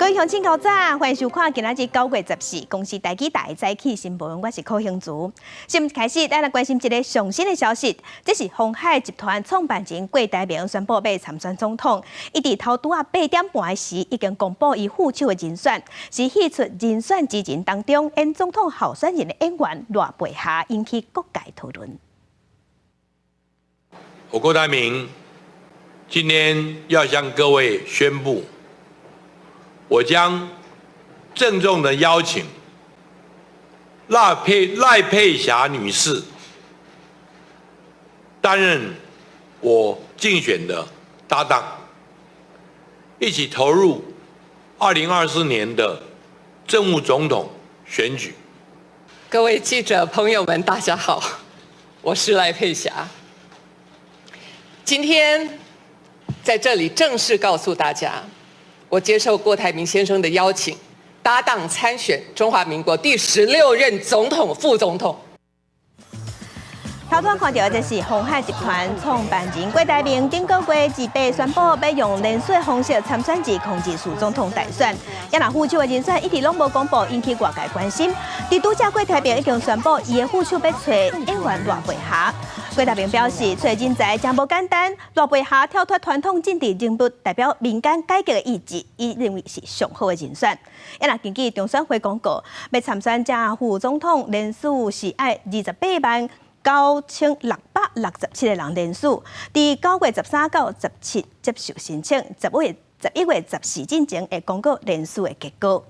各位鄉親早，歡迎收看今仔日9月14公視台語台早起新聞，我是柯興竹。新聞開始，咱來關心一个上新的消息，這是鴻海集團創辦人郭台銘宣布欲參選總統。伊佇頭拄仔8點半時已經公布伊副手的人選，是戲出人選之人當中，演總統候選人的演員賴佩霞，引起各界討論。我郭台銘今天要向各位宣布，我將鄭重的邀請賴佩霞女士擔任我競選的搭檔，一起投入2024年的正副總統選舉。各位記者朋友們，大家好，我是賴佩霞。今天在這裡正式告訴大家，我接受郭台銘先生的邀請，搭檔參選中華民國第16任總統、副總統。頭拄看著的這是鴻海集團創辦人郭台銘，頂個月28宣布欲用連署方式參選2024總統大選。也若副手的人選一直攏無公布，引起外界關心。佇拄才郭台銘已經宣布，伊的副手欲揣演員賴佩霞。郭台銘表示，揣人才誠無簡單，賴佩霞跳脫傳統政治人物，代表民間改革的意志，伊認為是上好的人選。也若根據中選會公告，欲參選正副總統連署是愛289,667個人連署，佇9月13到17接受申請，11月14進前會公告連署的結果。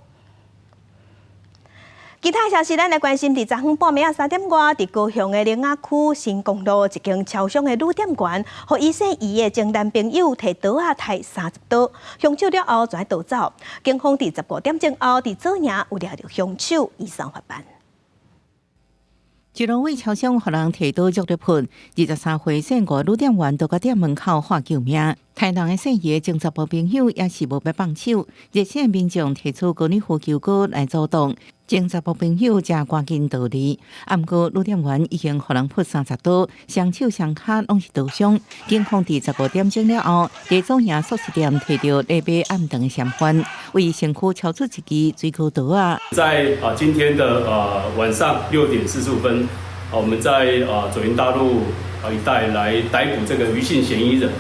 其他消息，咱來關心，佇昨昏半暝仔3點外，佇高雄的苓仔區新公路一間超商的女店員，予伊姓余的前男朋友提刀仔刣30刀，兇手了後轉逃走。警方佇15點鐘後，佇左營有掠著兇手，移送法辦。一路位超商予人提刀足入噴，23歲姓吳女店員就佇店門口喊救命。刣人的姓余前查埔朋友也是無欲放手，熱線民眾提出高爾夫球桿來阻擋，前查埔朋友才趕緊逃離。毋過女店員已經予人噴30刀，雙手雙跤攏是刀傷。警方佇15點鐘了後，佇左營速食店提著咧買暗頓的嫌犯，為身軀抽出一支水果刀仔。在今天的晚上6點45分，我們在左營大路一帶來逮捕這個余姓嫌疑人。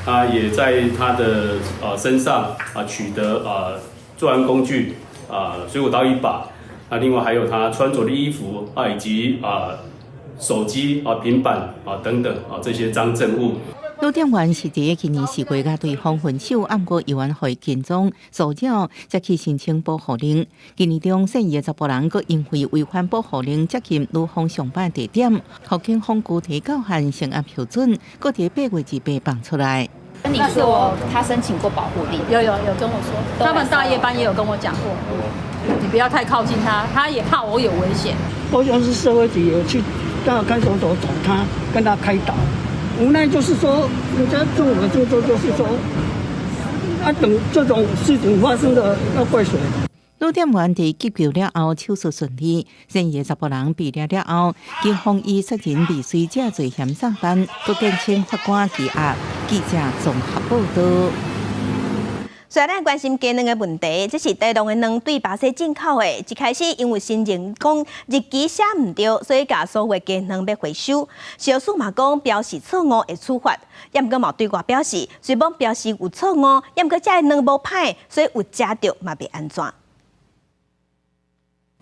啊，也在他的身上取得作案工具水果刀一把，啊，另外還有他穿着的衣服啊，以及手機啊、平板啊等等啊這些贓證物。女店員是佇今年4月佮對方分手，毋過猶原予伊跟蹤騷擾，才去申請保護令。今年中，姓余的查埔人閣因為違反保護令，接近女方上班地點，予警方拘提到案成案核准，閣佇8月28放出來。跟你說他申請過保護令？有有有跟我說，他們大夜班也有跟我講過，你不要太靠近他，他也怕我有危險。高雄市社會局有去到看守所找他，跟他開導。無奈就是說，人家政府的政策就是說，啊，等這種事情發生了，要怪誰？女店員佇急救了後手術順利，嫌疑查埔人被掠了後，警方以殺人未遂這罪嫌送辦，閣建請法官羈押。記者綜合報導。雖然咱關心雞卵的問題，這是大陸的卵對巴西進口的。一開始因為承認講日期寫毋對，所以共所有雞卵欲回收。食藥署嘛講標示錯誤會處罰，也毋過嘛對外表示，雖罔標示有錯誤，也毋過這个卵無歹，所以有食著嘛袂按怎。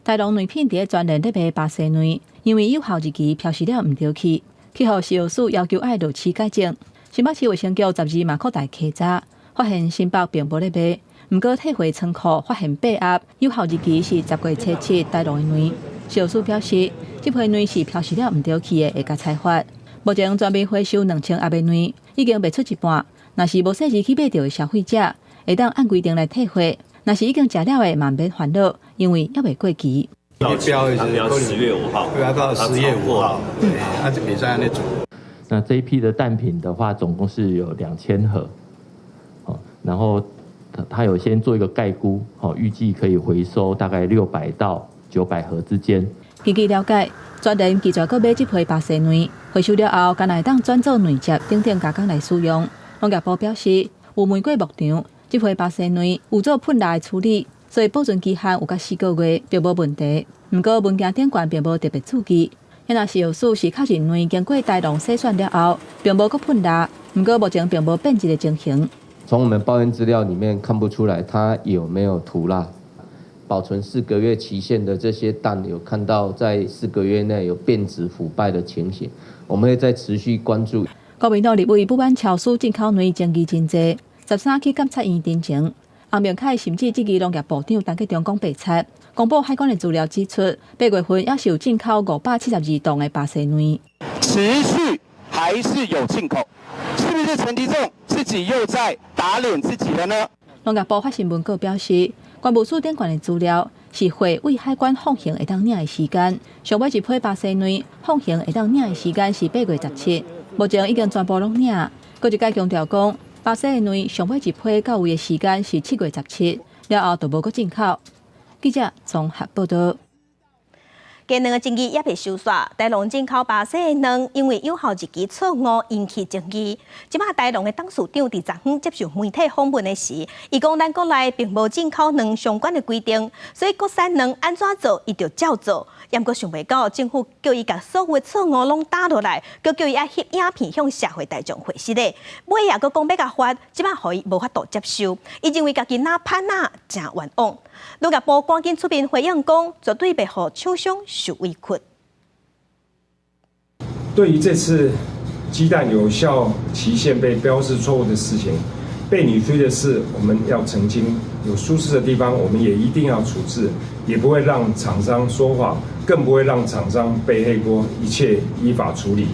大陸卵品佇全聯咧賣巴西卵，因為有效日期標示了毋對去，去予食藥署要求愛落區改正。新北市衛生局12嘛擴大稽查，發現新北並無咧賣，毋過退貨倉庫發現八盒有效日期是10月初7大陸的卵。食藥署表示，這批卵是標示了毋對去的，會共裁罰。目前全面回收2000盒的卵，已經賣出一半。若是無細膩去買著的消費者，會當按規定來退貨。若是已經食了的，嘛毋免煩惱，因為猶未過期。標標10月5號，對啊，到10月5號，對，啊就袂使按呢做。那這一批的蛋品的話，總共是有2000盒，然後他有先做一個概估，好，預計可以回收大概600到900盒之間。根據了解，全聯拒絕閣買這批巴西卵，回收了後，敢若會當轉做卵汁等等加工來使用。農業部表示，有問過牧場，這批巴西卵有做噴蠟的處理，所以保存期限有到4個月，並無問題。毋過文件頂懸並無特別注記。若食藥署是確認卵經過大農篩選了後，並無閣噴蠟，毋過目前並無變質的情形。從我們報驗資料裡面看不出來，它有沒有塗蠟。保存四個月期限的這些蛋，有看到在四個月內有變質腐敗的情形，我們會再持續關注。國民黨立委不滿超市進口卵爭議真濟，13去監察院陳情。洪明凱甚至質疑農業部長陳吉仲講白賊。公布海關的資料指出，8月份猶是有進口572噸的巴西卵。持續還是有進口，是不是陳吉仲自己又在打臉自己了呢？農業部發新聞稿表示，關務署頂懸的資料是貨對海關放行會當領的時間，上尾一批巴西卵放行會當領的時間是8月17，目前已經全部攏領。閣一擺強調講，巴西的卵上尾一批到位的時間是7月17，了後就無閣進口。記者綜合報道。雞卵的爭議猶未收煞，大農進口巴西的卵，因為有效日期錯誤引起爭議。這擺大農的董事長佇昨昏接受媒體訪問的時，伊講咱國內並無進口卵相關的規定，所以國產卵按怎做，伊就照做。毋過想袂到政府叫伊共所有的錯誤攏打落來，閣叫伊愛翕影片向社會大眾解釋咧。尾也閣講欲共罰，這擺予伊無法度接受。伊認為家己若判啊，誠冤枉。農業部趕緊出面回應講，絕對袂予廠商受委屈。對於這次雞蛋有效期限被標示錯誤的事情，被你推的事，我們要澄清，有疏失的地方，我們也一定要處置，也不會讓廠商說謊，更不會讓廠商背黑鍋，一切依法處理。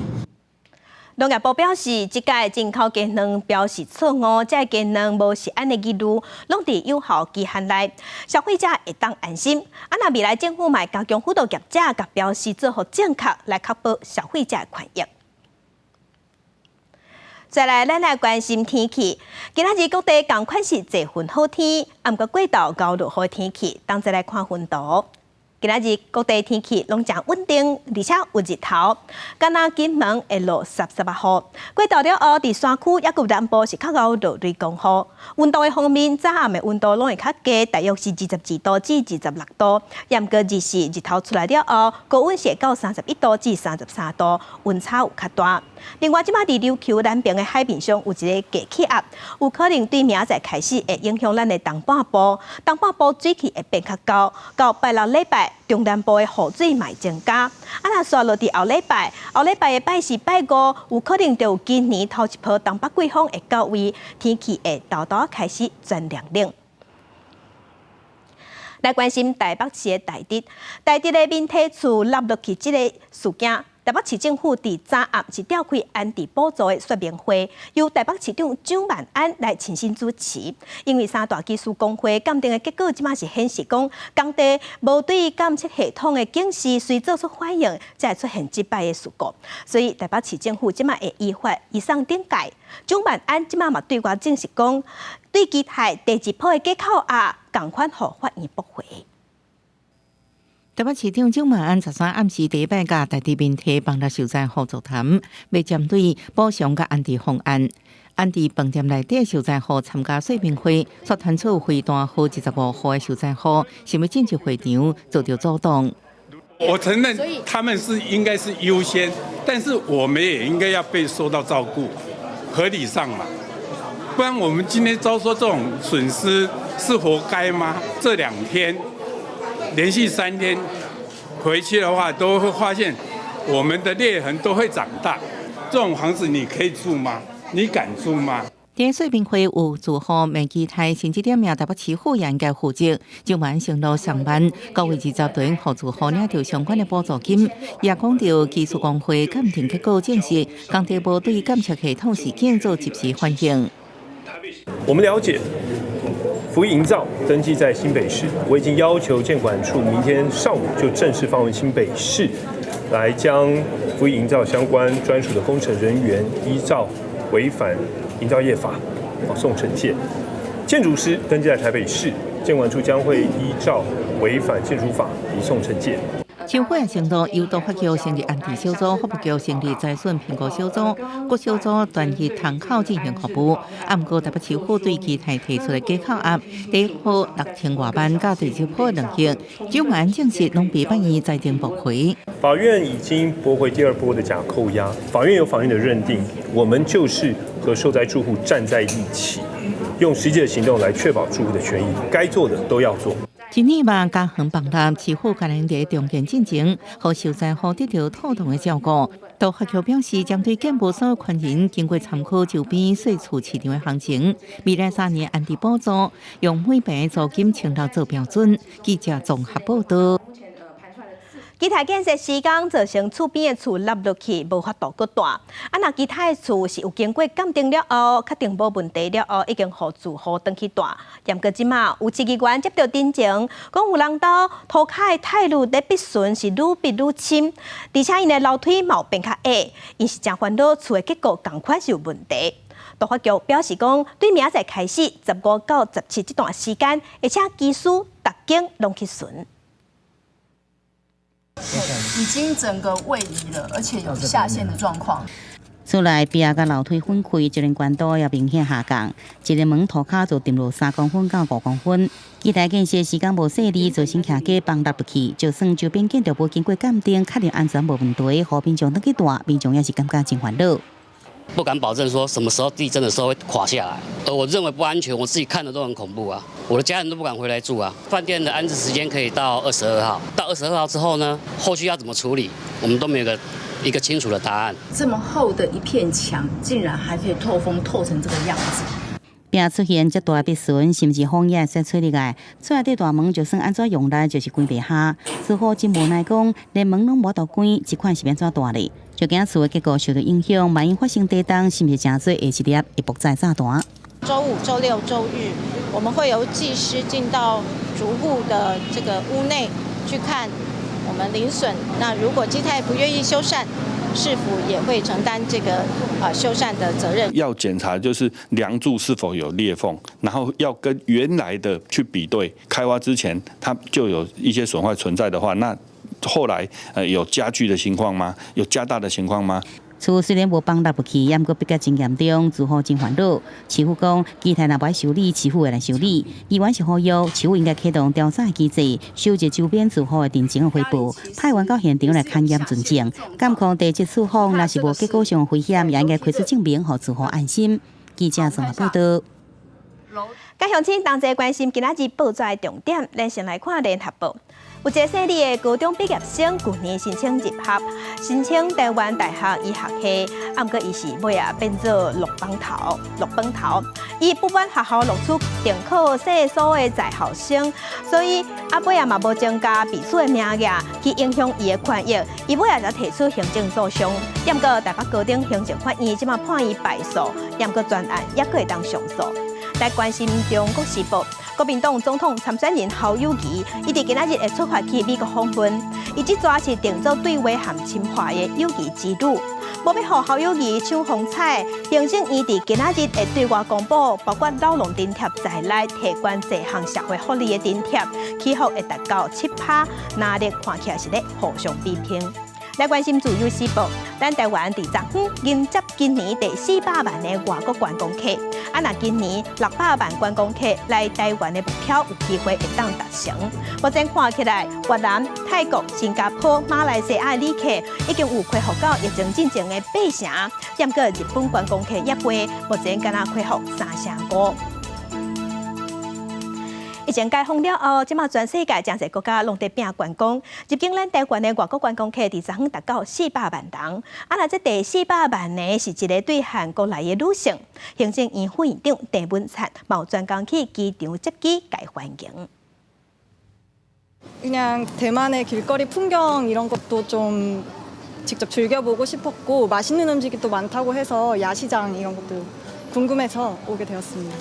農業部表示，這擺進口雞卵標示錯誤，這雞卵無食安的疑慮，攏佇有效期限內，消費者會當安心。啊，若未來政府嘛會加強輔導業者，共標示做予正確，來確保消費者的權益。再來，咱來關心天氣。今仔日各地仝款是濟雲好天，毋過過晝𠢕落雨天氣，當再來看雲圖。今仔日各地天氣攏誠穩定，而且有日頭。敢若金門會落濕濕仔雨，過晝了後，佇山區猶閣南部是較𠢕落雷公雨。溫度的方面，早暗的溫度攏會較低，大約是22度至26度。毋過日時日頭出來了後，高溫是會到31度至33度，溫差有較大。另外，這擺佇琉球南邊的海面上有一个低氣壓，有可能對明仔載開始會影響咱的東半部，東半部水氣會變較高。到拜六禮拜，中南部的雨水嘛會增加。啊，若紲落佇後禮拜，後禮拜的拜四、拜五，有可能就有今年頭一波東北季風會到位，天氣會沓沓開始轉涼冷。來關心台北市的台鐵，台鐵的免體厝落落去這个事件。台北市政府佇昨暗是召開安置補助的說明會，由台北市長蔣萬安來親身主持。因為三大機師公會鑑定的結果，這擺是顯示講工地無對監測系統的警示隨做出反應，才會出現這擺的事故。所以台北市政府這擺會依法移送懲戒。蔣萬安這擺嘛對外證實講，對基泰第二波的假扣押，仝款予法院駁回。台北市長蔣萬安13暗時第一擺佮台鐵免體放垃受災戶座談，欲針對補償佮安置方案。安置飯店內底受災戶參加說明會，煞傳出飛彈號25戶的受災戶，想欲進入會場遭著阻擋。我承認他們是應該是優先，但是我們也應該要被受到照顧，合理上嘛，不然我們今天遭受這種損失是活該嗎？這2天連續3天回去的話，都會發現我們的裂痕都會長大。這種房子你可以住嗎？你敢住嗎？佇說明會有住戶問基泰新這點名台北市府應該負責，蔣萬安承諾上萬9月20日予住戶領著相關的補助金，也講著機師公會鑑定結果證實，工地無對監測系統事件做及時反應。我們了解。福義營造登記在新北市，我已經要求建管處明天上午就正式訪問新北市，來將福義營造相關專屬的工程人員依照違反營造業法送懲戒。建築師登記在台北市，建管處將會依照違反建築法移送懲戒。市府也承諾由都發局成立安置小組，福部局成立災損評估小組，各小組專入窗口進行服務。啊，毋過台北市府對基泰提出的加扣案，第一波6000外萬，佮第二波2億，九萬證實攏被法院裁定駁回。法院已經駁回第二波的假扣押，法院有法院的認定，我們就是和受災住戶站在一起，用實際的行動來確保住戶的權益，該做的都要做。今年嘛，加橫崩塌，市府可能佇重建進程，予受災戶得著妥當的照顧。都發局表示，針對建物所有權人，經過參考周邊稅厝市場的行情，未來3年安置補助，用每坪租金1600做標準。記者綜合報道。基泰建設施工造成厝邊的厝凹落去，無法度閣蹛。啊，若其他的厝是有經過鑑定了後，確定無問題了後，已經予住戶轉去蹛。毋過這馬有市議員接到陳情，講有人兜塗跤的苔苔咧筆順是愈筆愈深，而且𪜶的樓梯嘛有變較矮，𪜶是誠煩惱厝的結構仝款是有問題。都發局表示講，對明仔載開始，15到17這段時間，會請技師逐間攏去巡。已經整個位移了，而且有下陷的狀況。厝內壁佮樓梯分開，就連懸度也明顯下降。一个門塗跤就沉落3公分到5公分。基泰建設施工無細膩，造成徛家崩落去。就算周邊建築物經過鑑定，確認安全無問題，予民眾轉去蹛，民眾也是感覺真煩惱。不敢保證說什麼時候地震的時候會垮下來，而我認為不安全，我自己看的都很恐怖啊！我的家人都不敢回來住啊。飯店的安置時間可以到二十二號，到二十二號之後呢，後續要怎麼處理，我們都沒有一個清楚的答案。這麼厚的一片牆，竟然還可以透風透成這個樣子。並出現這大筆損，甚至風也會使吹入來。厝內底大門就算按怎用力，就是關袂下。似乎真無奈講，連門攏無法度關，這款是欲按怎蹛咧？就驚厝的結構受到影響，萬一發生地動，是毋是誠濟下一粒會爆炸炸彈？週五、週六、週日，我們會由技師進到逐戶的這個屋內去看我們鄰損。那如果基泰不願意修繕，市府也會承擔這個修繕的責任。要檢查就是梁柱是否有裂縫，然後要跟原來的去比對。開挖之前它就有一些損壞存在的話，那後來有加劇的情況嗎？有加大的情況嗎？厝雖然無崩落去，毋過比較真嚴重，住戶真煩惱。市府講，基泰若無愛修理，市府會來修理。議員是呼籲，市府應該啟動調查機制，收集周邊住戶的陳情回報，派員到現場來勘驗存證。監控地質四方，若是無結構上危險，也應該開出證明，予住戶安心。記者綜合報道。佮鄉親同齊關心今仔日報紙的重點，咱先來看聯合報。有一個姓李的高中畢業生，舊年申請入學，申請台灣大學醫學系，啊，毋過伊是尾仔變做落榜頭，落榜頭。伊不滿學校錄取重考世俗的在校生，所以啊尾仔嘛無增加秘書的名額，去影響伊的權益。伊尾仔就提出行政訴訟，毋過台北高等行政法院這馬判伊敗訴，毋過專案猶閣會當上訴。來關心中國時報，國民黨總統參選人侯友宜，伊佇今仔日會出發去美國訪問。伊這逝是定做對話和深化的友誼之旅，無欲予侯友宜搶風采。行政院佇今仔日會對外公布，包括老農津貼在內，提懸濟項社會福利的津貼，起幅會達到7%，若咧看起來是咧互相比拼。來關心自由時報，咱台灣佇昨昏迎接今年第400萬的外國觀光客。啊，若今年600萬觀光客來台灣的目標有機會會當達成。目前看起來，越南、泰國、新加坡、馬來西亞的旅客已經有恢復到疫情進前的8成，毋過日本觀光客也未，目前敢若恢復3成5。疫情解封了後，這馬全世界誠濟國家攏佇拼觀光。入境咱台灣的外國觀光客佇昨昏達到400萬人。啊，若這第400萬呢，是一个對韓國來的女性。行政院副院長鄭文燦嘛有專工去機場接機，共歡迎。 그냥 대만의 길거리 풍경 이런 것도 좀 직접 즐겨보고 싶었고 맛있는 음식이 또 많다고 해서 야시장 이런 것도 궁금해서 오게 되었습니다.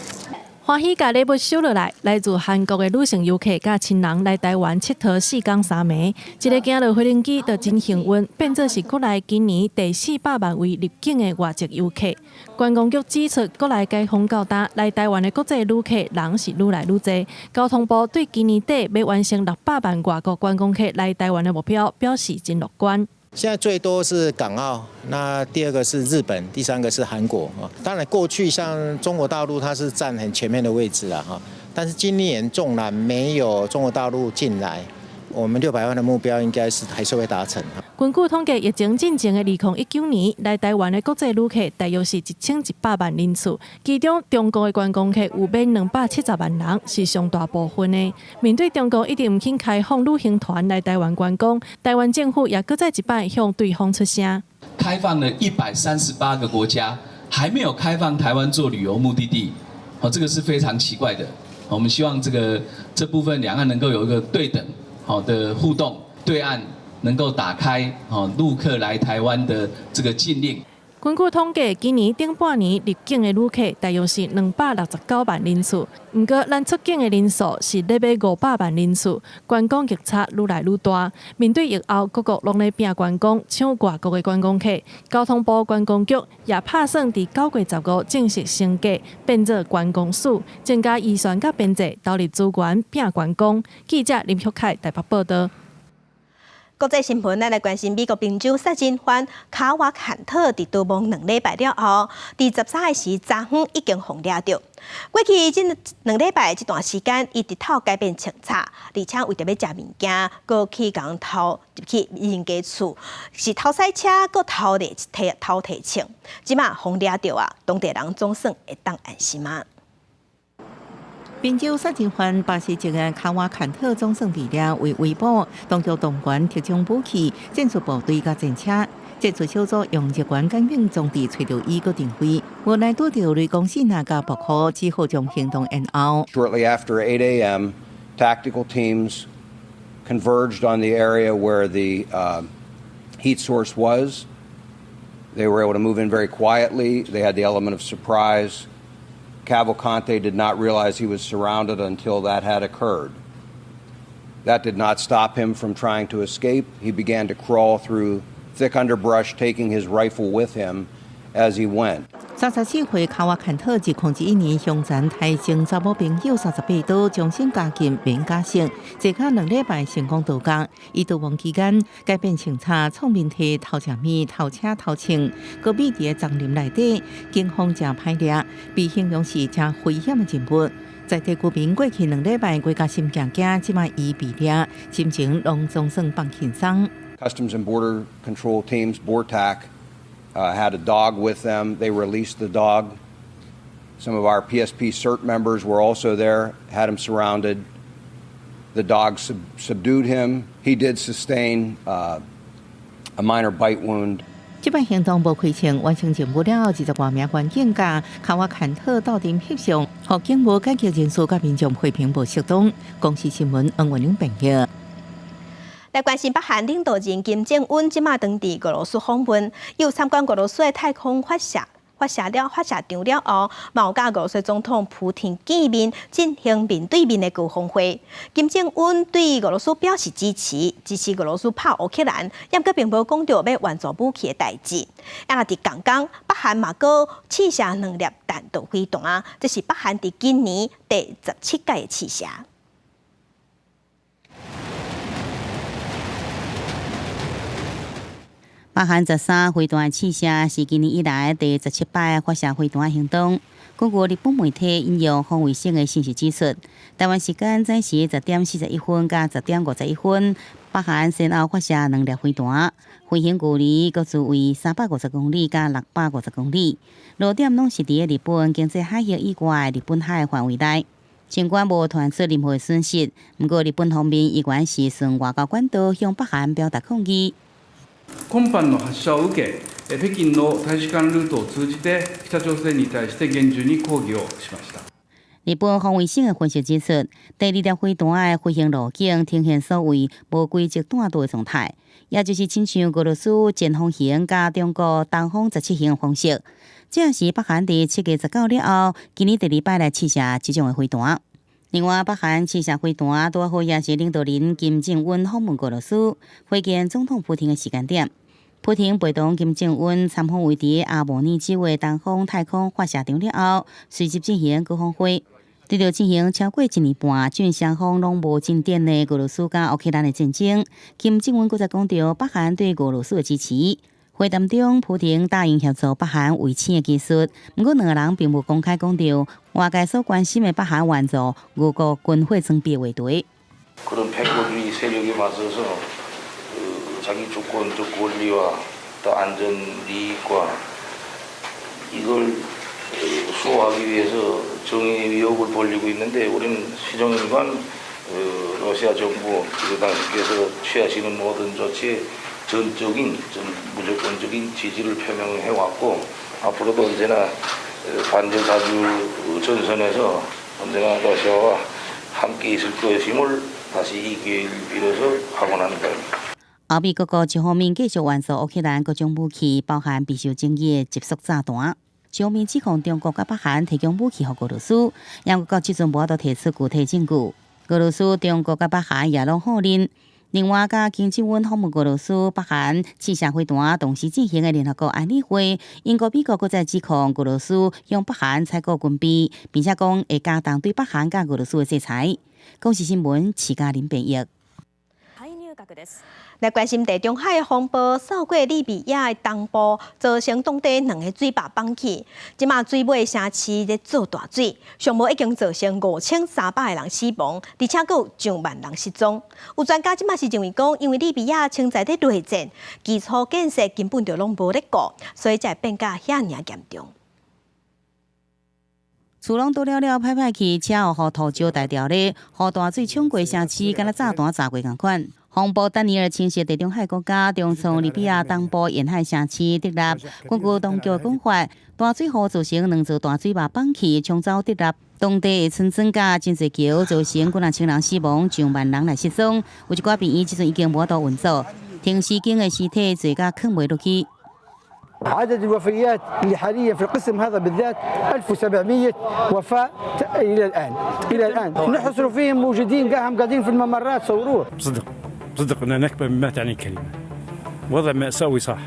歡歡喜共禮物收落來，來自韓國的女性遊客佮親人來台灣𨑨迌4工3暝，一个行落飛行機就真幸運，變做是國內今年第400萬位入境的外籍遊客。觀光局指出，國內解封到今來台灣的國際旅客人是愈來愈濟。交通部對今年底欲完成600萬外國觀光客來台灣的目標表示真樂觀。現在最多是港澳，那第二個是日本，第三個是韓國啊。當然過去像中國大陸，它是佔很前面的位置啦哈。但是今年縱然沒有中國大陸進來，我們600萬的目標應該是還是會達成。根據統計，疫情進前的2019年來台灣的國際旅客大約是1100萬人次，其中中國的觀光客有免270萬人，是上大部分的。面對中國一直毋肯開放旅行團來台灣觀光，台灣政府也閣再一擺向對方出聲。開放了138個國家，還沒有開放台灣做旅遊目的地，哦，這個是非常奇怪的。我們希望這部分兩岸能夠有一個對等好的互動，對岸能夠打開哦陸客來台灣的這個禁令。根據統計，今年頂半年入境的旅客大約是269萬人次，毋過咱出境的人數是咧欲500萬人次，觀光逆差愈來愈大。面對疫後各國攏咧拼觀光，搶外國的觀光客，交通部觀光局也拍算佇9月15正式升格，變做觀光署，增加預算佮編制，投入資源拼觀光。記者林玉凱台北報導。國際新聞，咱來關心美國賓州殺人犯卡瓦坎特佇逃亡2禮拜了後，佇13日時昨昏已經予掠著。過去這2禮拜這段時間，伊直透改變穿插，而且為著欲食物件，閣去共偷入去人家厝，是偷賽車，閣偷提提偷提槍。這馬予掠著啊，當地人總算會當安心啊。賓州殺人犯巴西籍的卡瓦坎特總算被掠，為圍捕，當局動員特種武器、戰術部隊佮戰車，戰術小組用熱源感應裝置揣著伊閣定位，無奈拄著雷公爍爁佮暴雨，只好將行動延後。 Shortly after 8 a.m., tactical teams converged on the area where the heat source was. They were able to move in very quietly. They had the element of surprise. Cavalcante did not realize he was surrounded until that had occurred. That did not stop him from trying to escape. He began to crawl through thick underbrush, taking his rifle with him as he went. 34歲卡瓦坎特2001年兇殘台前查某朋友38刀，終身監禁免假釋，坐監2禮拜成功逃獄。伊逃亡期間改變穿插，創面提偷食物、偷車、偷槍，閣秘佇個叢林內底，警方誠歹掠，被形容是誠危險的人物。在地居民過去2禮拜規家心驚驚，這馬伊被掠，心情攏總算放輕鬆。 Customs and Border Control teams, BORTAC, had a dog with them. They released the dog. Some of our PSP CERT members were also there, had him surrounded. The dog subdued him. He did sustain a minor bite wound. 這擺行動無開槍，完成任務了後，20外名員警佮卡瓦坎特鬥陣翕相，予警務改革人士佮民眾批評無適當。公視新聞黃文玲編譯。來關心北韓領導人金正恩這馬當佇俄羅斯訪問，有參觀俄羅斯的太空發射場了後，嘛有佮俄羅斯總統普廷見面，進行面對面的高峰會。金正恩對俄羅斯表示支持，支持俄羅斯拍烏克蘭，毋過並無講著欲援助武器的代誌。啊，若佇仝工，北韓嘛閣試射兩粒彈道飛彈，這是北韓佇今年第17擺的試射。北韓13飛彈試射是今年以來第17擺發射飛彈行動。根據日本媒體引用防衛省的信息指出，台灣時間早時10點41分佮10點51分，北韓先後發射兩粒飛彈，飛行距離各自為350公里佮650公里，落點攏是佇日本經濟海域以外的日本海範圍內。儘管無傳出任何損失，毋過日本方面依然是循外交管道向北韓表達抗議。今般の発射を受け、北京の大使館ルートを通じて北朝鮮に対して厳重に抗議をしました。日本防衛省的分析指出，第二粒飛彈的飛行路徑呈現所謂無規則彈道的狀態，也就是親像俄羅斯前鋒型佮中國東方17型的方式。這是北韓佇7月19了後，今年第二擺來試射這種的飛彈。另外，北韓試射飛彈，拄好也是領導人金正恩訪問俄羅斯，會見總統普廷的時間點。普廷陪同金正恩參訪位佇阿摩爾州的東方太空發射場了後，隨即進行高峰會。對著進行超過一年半，將雙方攏無進展的俄羅斯佮烏克蘭的戰爭，金正恩閣再講著北韓對俄羅斯的支持。會談中，普廷答應協助北韓衛星的技術，毋過兩个人並無公開講著外界所關心的北韓援助俄國軍火裝備話題。 그런 패권주의 세력에 맞서서 자기 주권적 권리와 또 안전 이익과 이걸 수호하기 위해서 정의 위협을 벌이고 있는데 우리는 시종일관 러시아 정부 그리고 당신께서 취하시는 모든 조치에 전적인 무조건적인 지지를 표명해 왔고 앞으로도 언제나 반제 사주 전선에서 언제나 러시아와 함께 있을 것임을 다시 이 기회를 빌어서 확언하는 바입니다. 歐美各國一方面繼續援助烏克蘭各種武器，包含備受爭議的集束炸彈；一方面指控中國佮北韓提供武器予俄羅斯，毋過到這陣無法度提出具體證據。俄羅斯、中國佮北韓也攏否認。另外，佮金正恩訪問俄羅斯、北韓試射飛彈同時進行的聯合國安理會，英國、美國閣再指控俄羅斯向北韓採購軍備，並且講會加重對北韓佮俄羅斯的制裁。公視新聞，徐嘉玲編譯。來關心地中海的風暴，掃過利比亞的東部，造成當地兩个水壩崩去。這馬水尾城市咧做大水，上無已經造成5300个人死亡，而且閣有上萬人失蹤。有專家這馬是認為講，因為利比亞正在咧內戰，基礎建設根本就攏無咧顧，所以才會變甲遐爾嚴重。厝攏倒了了，歹歹去，車予土石帶掉咧，予大水沖過城市，敢若炸彈炸過仝款。風暴丹尼爾侵襲地中海國家，重創利比亞東部沿海城市德納。根據當局的講法，大水雨造成兩座大水壩崩去，沖走德納當地的村莊佮真濟橋，造成幾若千人死亡，上萬人來失蹤。有一寡病院這陣已經無法度運作，停屍間的屍體濟甲囥袂落去。 عدد الوفيات اللي حاليا في القسم هذا بالذات 1700 وفاة الى الان الى الان نحصر فيهم موجودين قاعدين قاعدين في الممرات صوروه. صدق صدق انها نكبه بما تعني الكلمه، وضع مأساوي صح.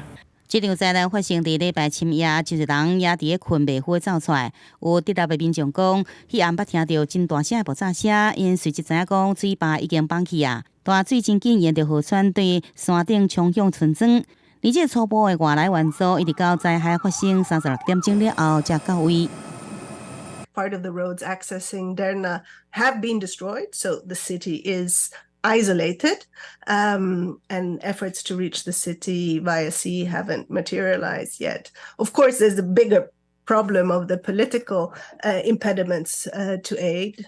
這場災難發生佇禮拜深夜，真濟人也佇咧睏袂赴走出來。有德納的民眾講，彼暗捌聽著真大聲的爆炸聲，𪜶隨即知影講水壩已經崩去啊！大水真緊沿著河川對山頂衝向村莊。而這初步的外來援助，一直到災害發生36點鐘了後才到位。 Part of the roads accessing Derna have been destroyed, so the city is isolated, and efforts to reach the city via sea haven't materialized yet. Of course, there's the bigger problem of the political impediments to aid.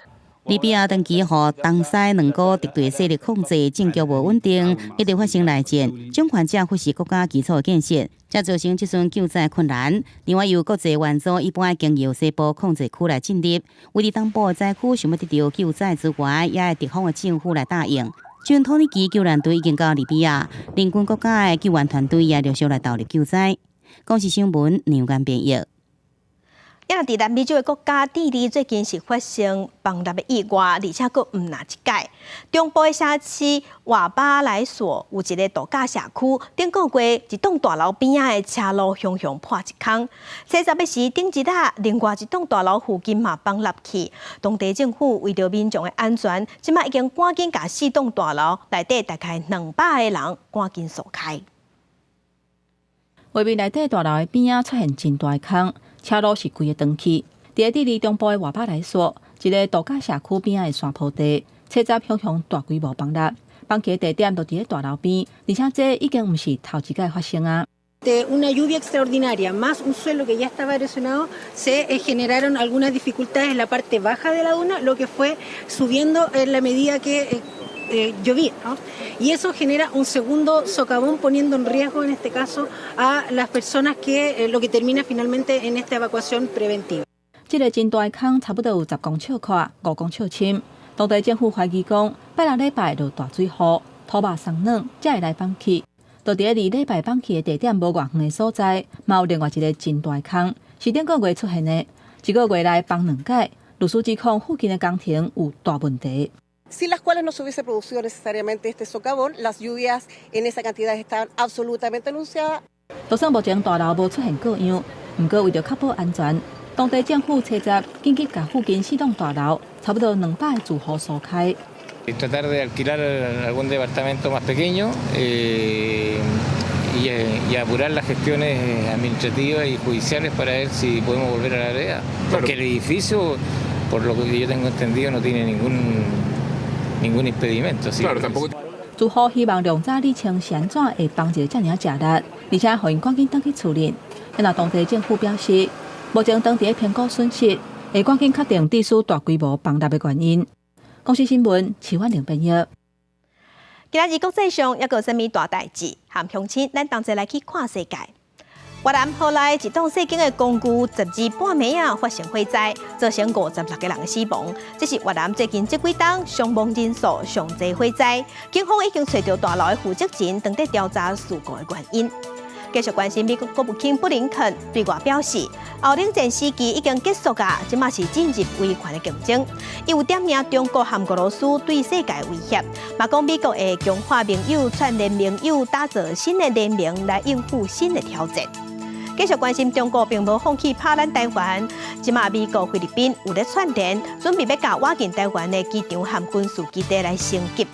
利比亞長期予東西兩股敵對勢力控制，政局無穩定，一直發生內戰。掌權者忽視國家基礎建設，才造成這陣救災困難。另外，由國際援助一般經由西部控制區來進入，位佇東部的災區想欲得著救災資源，也愛敵方的政府來答應。前土耳其救援隊已經到利比亞，鄰近國家的救援團隊也陸續來投入救災。公視新聞梁間編譯。也若佇南美洲的國家智利最近是發生崩塌的意外，而且閣毋若一擺。中部的城市瓦巴萊索有一个度假社區，頂個月一棟大樓邊仔的車路雄雄破一空。初十的時，頂一日，另外一棟大樓附近嘛崩落去。當地政府為著民眾的安全，這馬已經趕緊共四棟大樓內底大概200个人趕緊疏開。畫面內底大樓的邊仔出現真大空。車路是規个斷去。佇个智利中部的瓦巴萊索，一个度假社區邊仔的山坡地，初十雄雄大規模崩塌，崩起的地點就佇咧大樓邊，而且這已經毋是頭一擺發生啊。 Una lluvia extraordinaria más un suelo que ya estaba erosionado, se generaron algunas dificultades en la parte baja de la duna, lo que fue subiendo en la medida que llovía, ¿no? Y eso genera un segundo socavón, poniendo en riesgo en este caso a las personas que lo que termina finalmente en esta evacuación preventiva. 這个真大空差不多有10公尺寬，5公尺深。當地政府懷疑講，拜六禮拜落大水雨，土壩鬆軟，才會來崩去。就佇咧離禮拜崩去的地點無偌遠的所在，嘛有另外一个真大空。是頂個月出現的，一個月內崩兩擺。律師指控附近的工程有大問題。 Sin las cuales no se hubiese producido necesariamente este socavón, las lluvias en esa cantidad estaban absolutamente anunciadas。就算目前大樓無出現過樣，毋過為著確保安全，當地政府車站緊急共附近四棟大樓差不多200个住戶疏開。 Tratar de alquilar algún departamento más pequeño y apurar las gestiones administrativas y judiciales para ver si podemos volver a la vereda. Porque el edificio, por lo que yo tengo entendido, no tiene ningún impedimento. Claro, tampoco. 住戶希望量早理清是按怎會崩一个遮爾仔濟力，而且予𪜶趕緊轉去厝裡。若當地政府表示，目前當地評估損失，會趕緊確定地勢大規模崩塌的原因。公視新聞，徐婉玲編譯。今仔日國際上猶閣有啥物大代誌？和鄉親，咱同齊來去看世界。越南河內一棟細間的公寓，12半暝仔發生火災，造成56個人死亡。這是越南最近這幾冬傷亡人數上濟火災。警方已經揣著大樓的負責人，正佇調查事故的原因。繼續關心美國國務卿布林肯對外表示，後冷戰時期已經結束啊，這馬是進入威權的競爭。伊有點名中國和俄羅斯對世界威脅，嘛講美國會強化盟友、串聯盟友，打造新的聯盟來應付新的挑戰。繼續關心中國並無放棄拍咱台灣，這馬美國、菲律賓有咧串聯，準備欲共倚近台灣的機場和軍事基地來升級。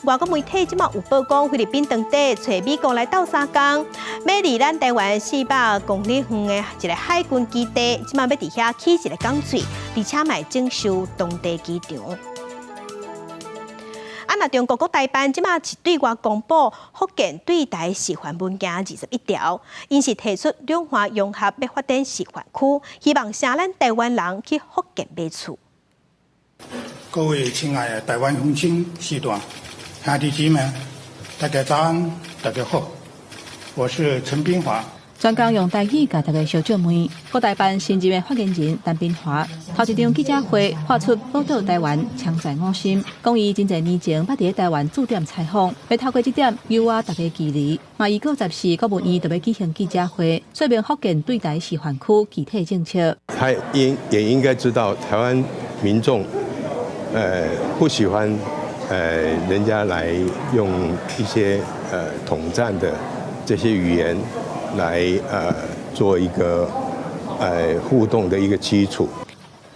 外國媒體這馬有報講，菲律賓當地揣美國來鬥相共，欲離咱台灣400公里遠的一个海軍基地，這馬欲佇遐起一个港喙，而且嘛會整修當地機場。啊，若中國國台辦這馬是對外公布福建對台示範文件21條，𪜶是提出兩岸融合欲發展示範區，希望請咱台灣人去福建買厝。各位親愛的台灣鄉親、序大兄弟姊妹，大家早安，大家好，我是陳斌華。專工用台語共大家相借問，國台辦新任的發言人陳斌華頭一場記者會發出寶島台灣常在我心，講伊真濟年前捌佇台灣駐點採訪，欲透過這點誘挖大家支持。嘛預告14國務院就欲舉行記者會，說明福建對台示範區具體政策。他應也應該知道台灣民眾，不喜歡，人家來用一些統戰的這些語言來做一個互動的一個基礎。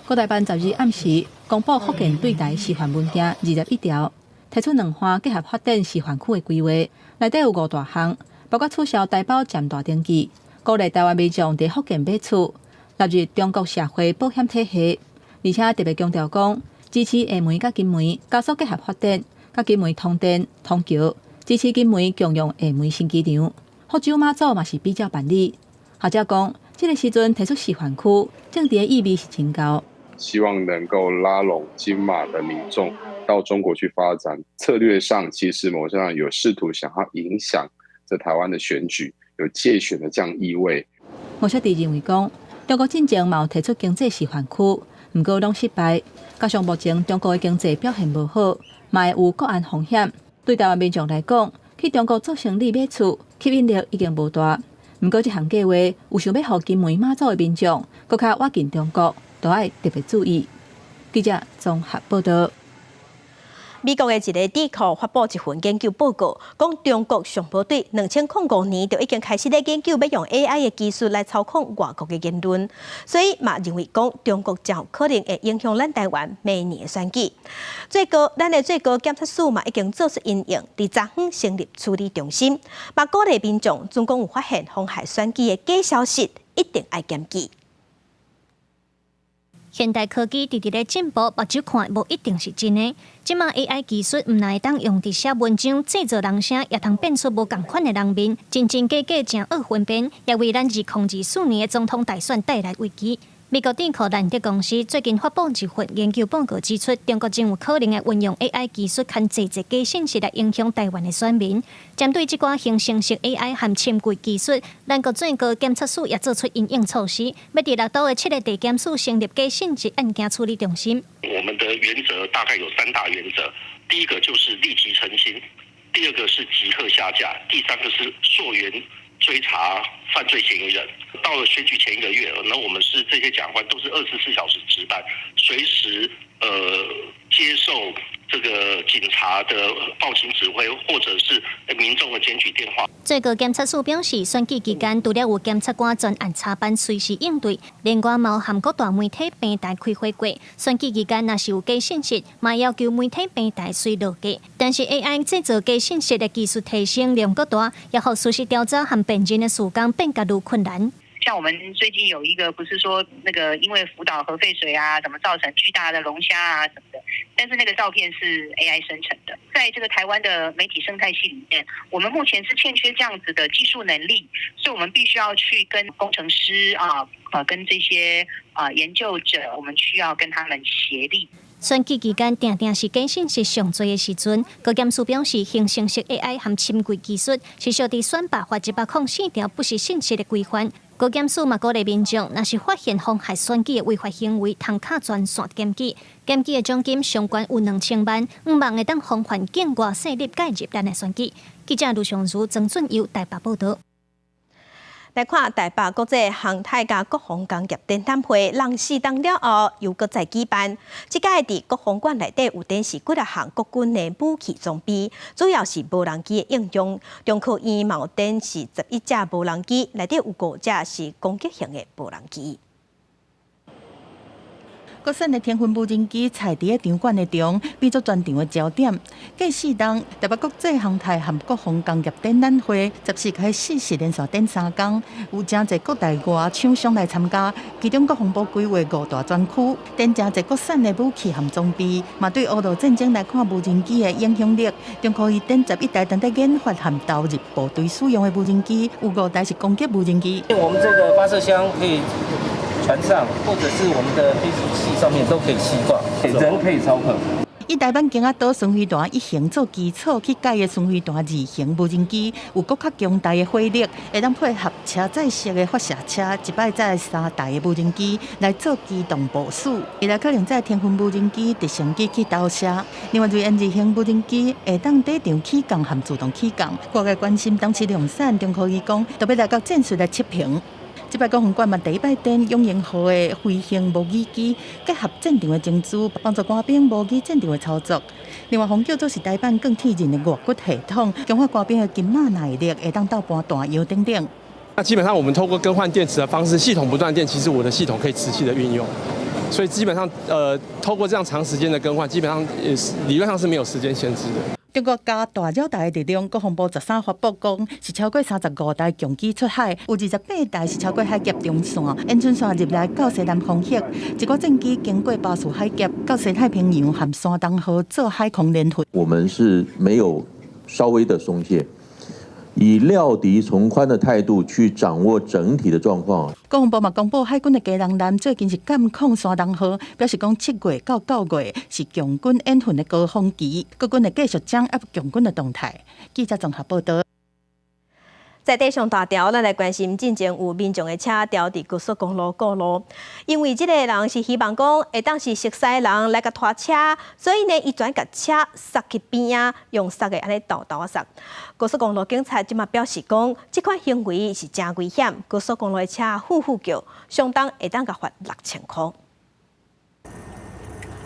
國台辦12暗時公布福建對台示範文件21條，提出兩岸結合發展示範區的規劃，內底有五大項，包括取消台胞佔大登記，鼓勵台灣民眾佇福建買厝，納入中國社會保險體系，而且特別強調講支持廈門佮金門加速結合發展，佮金門通電通橋，支持金門共用廈門新機場。福州媽祖嘛是比照辦理。學者講，這个時陣提出示範區，政治的意味是真高。希望能夠拉攏金馬的民眾到中國去發展，策略上其實某種上有試圖想要影響這台灣的選舉，有介選的這樣意味。吳雪弟認為講，中國進前嘛有提出經濟示範區，毋過攏失敗。加上目前中國的經濟表現無好，嘛會有國安風險。對台灣民眾來講，去中國做生意買厝，吸引力已經無大。毋過這項計劃有想欲予金門馬祖的民眾，閣較倚近中國，都愛特別注意。記者綜合報道。美國的一个智庫發布一份研究報告，講中國上無對2005年就已經開始咧研究欲用 AI 的技術來操控外國的言論，所以嘛認為講中國誠有可能會影響咱台灣明年的選舉。最高咱的最高檢察署嘛已經做出因應，佇昨昏成立處理中心，嘛鼓勵民眾，準講有發現妨害選舉的假消息，一定愛檢舉。現代科技直直咧進步，目睭看無一定是真的。這馬 AI 技術毋但會當用佇寫文章、製造人聲，也通變出無仝款的人面，真真假假誠惡分辨，也為咱2024年的總統大選帶來危機。美國智庫蘭德公司最近發布一份研究報告，指出中國真有可能會運用 AI 技術，牽製造假信息來影響台灣的選民。針對這寡生成式 AI 和深櫃技術，咱國最高檢察署也做出因應措施，欲佇六都的七个地檢署成立假信息案件處理中心。我們的原則大概有三大原則，第一個就是立即澄清，第二個是即刻下架，第三個是溯源。追查犯罪嫌疑人。到了選舉前一個月，那我們是這些檢察官都是24小時值班，隨時接受這個警察的報警指揮，或者是民眾的檢舉電話。最高檢察署表示，選舉期間除了有檢察官專案查辦隨時應對，另外嘛有和各大媒體平台開會過。選舉期間若是有假信息，嘛要求媒體平台隨落架。但是 AI 製造假信息的技術提升量閣大，也予事實調查和辨認的時間變較愈困難。像我們最近有一個，不是說那個因為福島核廢水啊，怎麼造成巨大的龍蝦啊什麼的，但是那個照片是 AI 生成的。在這個台灣的媒體生態系裡面，我們目前是欠缺這樣子的技術能力，所以我們必須要去跟工程師啊，跟這些啊研究者，我們需要跟他們協力。選舉期間，定定是假信息上濟的時陣。高檢署表示，生成式 AI 和深櫃技術是屬佇選罷法104條不實信息的規範。高檢署嘛鼓勵民眾，若是發現妨害選舉的違法行為，通敲專線檢舉。檢舉的獎金上懸有2000萬，向望會當防範境外勢力介入咱的選舉。記者盧尚如、曾俊佑台北報導。來看台北國際航太佮國防工業展覽會，人死當了後又閣再舉辦。這擺佇國防館內底有展示幾若項國軍的武器裝備，主要是無人機的應用。中科院嘛有展示11隻無人機，內底有五隻是攻擊型的無人機。國產的天鯰無人機採佇咧場館的中，變做全場的焦點。過4冬，台北國際航太和國防工業展覽會14開始連續展3工，有誠濟國內外廠商來參加。其中國防部規劃五大專區，展誠濟國產的武器和裝備，嘛對烏俄戰爭來看無人機的影響力。中科院展11台當咧研發和投入部隊使用的無人機，有五台是攻擊無人機。我們這個發射箱可以船上或者是我們的飛行器上面都可以攜掛，人可以操控。以台灣弓仔島巡飛彈一型做基礎去改的巡飛彈二型無人機，有閣較強大的火力，會當配合車載式的發射車，一擺載三台的無人機來做機動部署。未來可能載天鯰無人機、直升機去投射。另外，銳安二型無人機會當底場起降和自動起降。外界關心當時量產，中科院講，特別來到戰術來測評。這擺國防館嘛第一擺展勇鷹號的飛行模擬機，結合戰場的情資，幫助官兵模擬戰場的操作。另外，防叫做是台版鋼鐵人的外骨系統，強化官兵的筋肉耐力，會當鬥搬彈藥等等。那基本上，我們透過更換電池的方式，系統不斷電，其實我的系統可以持續的運用。所以基本上，透過這樣長時間的更換，基本上也是理論上是沒有時間限制的。中國加大繞台的力量，國防部13發布講，是超過35台強機出海，有28台是超過海峽中線，延伸線入來到西南方向。一寡戰機經過巴士海峽到西太平洋和山東號做海空聯訓。我們是沒有稍微的鬆懈。以料敵從寬的態度去掌握整體的狀況。國防部嘛公布，海軍的基隆艦最近是監控山東號，表示講7月到9月是共軍演訓的高峰期，國軍會繼續掌握共軍的動態。記者綜合報導。在地上大條，咱來關心進前有民眾的車調佇高速公路過路，因為這个人是希望講會當是熟似人來共拖車，所以呢，伊專共車剎去邊仔，用剎的按呢沓沓仔剎。高速公路警察這馬表示講，這款行為是誠危險，高速公路的車呼呼叫，相當會當共罰6000箍。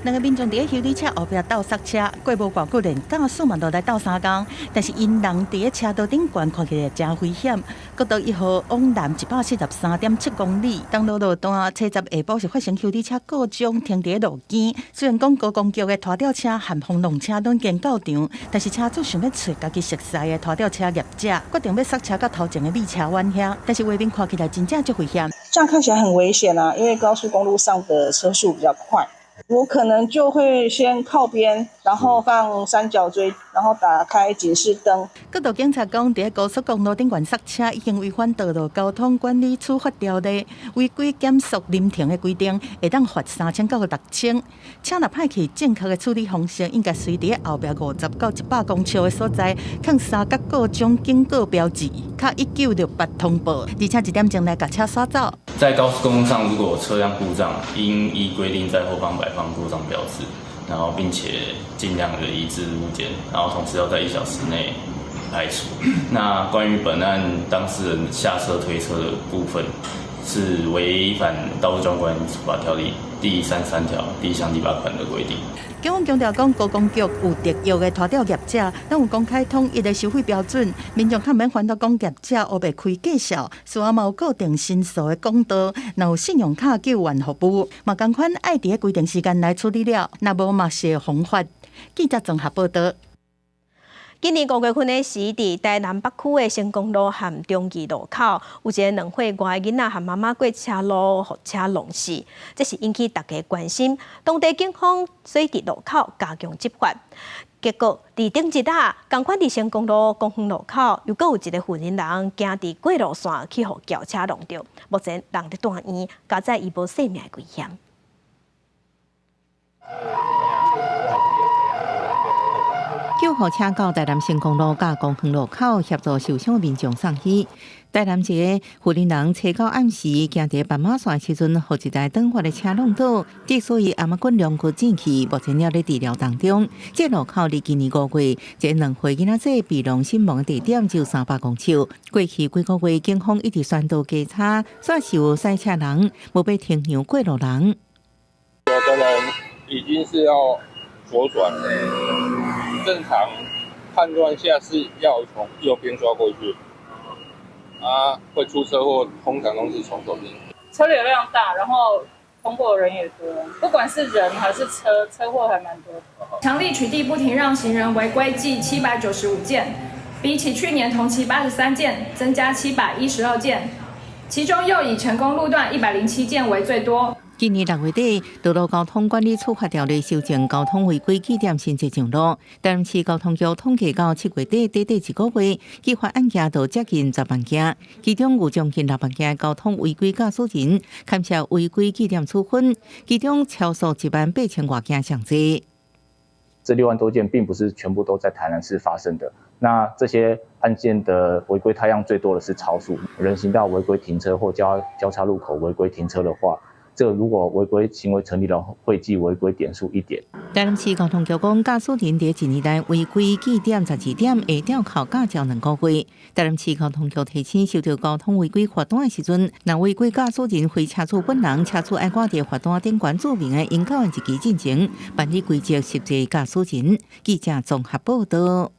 兩个民眾佇咧修理車後壁鬥剎車，過無偌久，連駕駛嘛都來鬥相共。但是𪜶人佇咧車道頂懸，看起來誠危險。國道1號往南143.7公里，東路路段初十下晡是發生修理車故障停佇咧路邊。雖然講高公局的拖吊車和風浪車攏經到場，但是車主想欲揣家己熟似的拖吊車業者，決定欲剎車到頭前的米車彎遐。但是畫面看起來真正足危險。這樣看起來很危險啊，因為高速公路上的車速比較快。我可能就會先靠邊，然後放三角錐，然後打開警示燈。國道警察講，佇高速公路頂懸剎車已經違反道路交通管理處罰條例，違規減速臨停的規定，會當罰3000到6000。車若歹去，正確的處理方式應該隨佇後壁50到100公尺的所在，囥三角故障警告標誌，敲1968通報，而且1點鐘內共車徙走。在高速公路上，如果車輛故障，應依規定在後方擺放故障標誌，然後並且盡量的移置物件，然後同時要在1小時內排除。那關於本案當事人下車推車的部分，是違反道路交通管理處罰條例第33條第一項第八款的規定。警方強調講，高公局有特約的拖吊業者，攏有公開統一的收費標準，民眾較免煩惱講業者烏白開價數，事後嘛有固定申訴的管道，若有信用卡救援服務，嘛仝款愛佇個規定時間內處理了，若無嘛是會予罰。記者綜合報道。今年五月份的時，佇台南北區的成功路和中義路口，有一個2歲外的囡仔和媽媽過車路，予車撞死，這是引起大家關心。當地警方所以佇路口加強執法，結果佇頂日啊，仝款佇成功路公園路口，又閣有一個婦人人行佇過路線去予轎車撞著，目前人佇住院，加載伊無性命的危險。救護車到台南成功路佮公園路口協助受傷民眾送醫。台南一个婦人人初九暗時行佇斑馬線時陣，予一台轉彎的車挵倒，之所以頷仔骨兩骨折去，目前猶咧治療當中。這路口佇今年5月，一个2歲囡仔仔被撞身亡的地點只有300公尺。過去幾個月，警方一直宣導加差，煞是有賽車人無欲停讓過路人。有的人已經是要左轉了。正常判斷下是要從右邊抓過去，啊，會出車禍，通常都是從左邊。車流量大，然後通過的人也多，不管是人還是車，車禍還蠻多的。強力取締不停讓行人違規計795件，比起去年同期83件，增加712件，其中又以成功路段107件為最多。今年6月底，道路交通管理處罰條例修正交通違規記點新制上路。台南市交通局統計到7月底，短短一個月，記罰案件就接近10萬件，其中有將近6萬件交通違規駕駛人，牽涉違規記點處分，其中超速1萬8千外件上濟。這6萬多件並不是全部都在台南市發生的。那這些案件的違規態樣最多的是超速、人行道違規停車或交叉路口違規停車的話。這個如果違規行為成立了，會記違規點數1點。台南市交通局講，駕駛人佇一年內違規記點12點，會吊扣駕照2個月。台南市交通局提醒，收到交通違規罰單的時陣，若違規駕駛人非車主本人，車主愛掛佇罰單頂懸註明的應繳的日期進前辦理規則，實際駕駛人。記者綜合報道。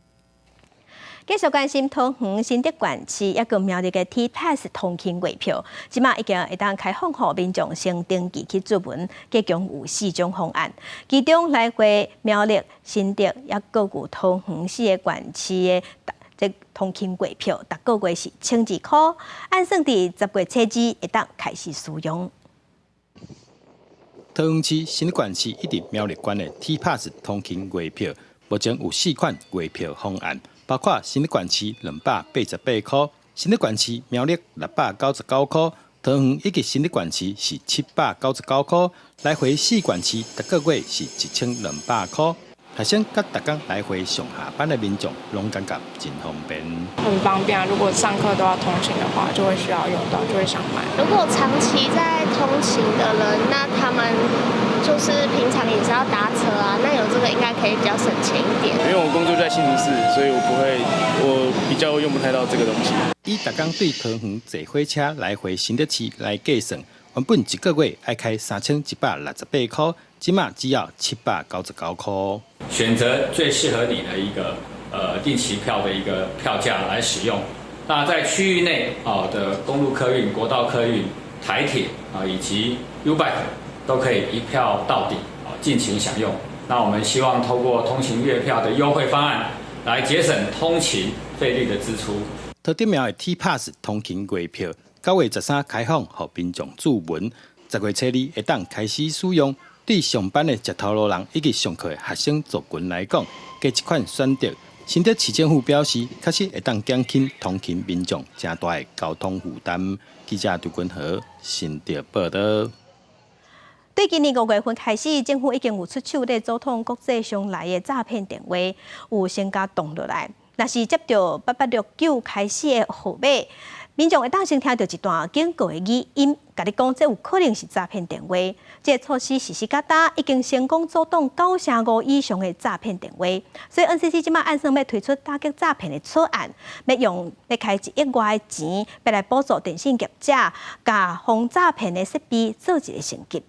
繼續關心桃園新竹縣市抑閣苗栗的 T-Pass 通勤月票，這馬已經會當開放予民眾先登記去註文，計共有四種方案，其中來回苗栗、新竹抑閣有桃園四个縣市的這通勤月票，逐個月是1200箍，按算佇10月初二會當開始使用。桃園市、新竹縣市以及苗栗縣的 T-Pass 通勤月票，目前有四款月票方案。包括新竹縣市288箍，新竹縣市苗栗699箍，桃園以及新竹縣市是799箍，來回四縣市逐個月是1200箍。學生佮逐工來回上下班的民眾，攏感覺真方便。很方便啊！如果上課都要通勤的話，就會需要用到，就會想買。如果長期在通勤的人，那他們就是平常也是要搭車啊，那有這個應該可以比較省錢一點。因為我工作在新竹市，所以我不會，我比較用不太到這個東西。以逐工對桃園坐火車來回新竹市來計算，原本一個月愛開3168箍，這馬只要799箍。選擇最適合你的一個定期票的一個票價來使用。那在區域內啊的公路客運、國道客運、台鐵啊以及 YouBike 都可以一票到底啊，盡情享用。那我們希望透過通勤月票的優惠方案，來節省通勤費率的支出。桃竹苗的 T-Pass 通勤月票，9月13開放，予民眾註文，10月初二會當開始使用。對上班的食頭路人以及上課的學生族群來講，加這款選擇。新竹市政府表示，確實會當減輕通勤民眾誠大的交通負擔。記者張君和新竹報道。對今年5月份開始，政府已經有出手咧阻擋國際上來的詐騙電話，有先共擋落來。若是接著8869開始的號碼，民眾會當先聽著一段警告的語音，共你講這有可能是詐騙電話。這個措施實施到今，已經成功阻擋95%以上的詐騙電話。所以 NCC 這馬按算欲推出打擊詐騙的草案，欲用欲開1億外的錢，欲來補助電信業者，共防詐騙的設備做一个升級。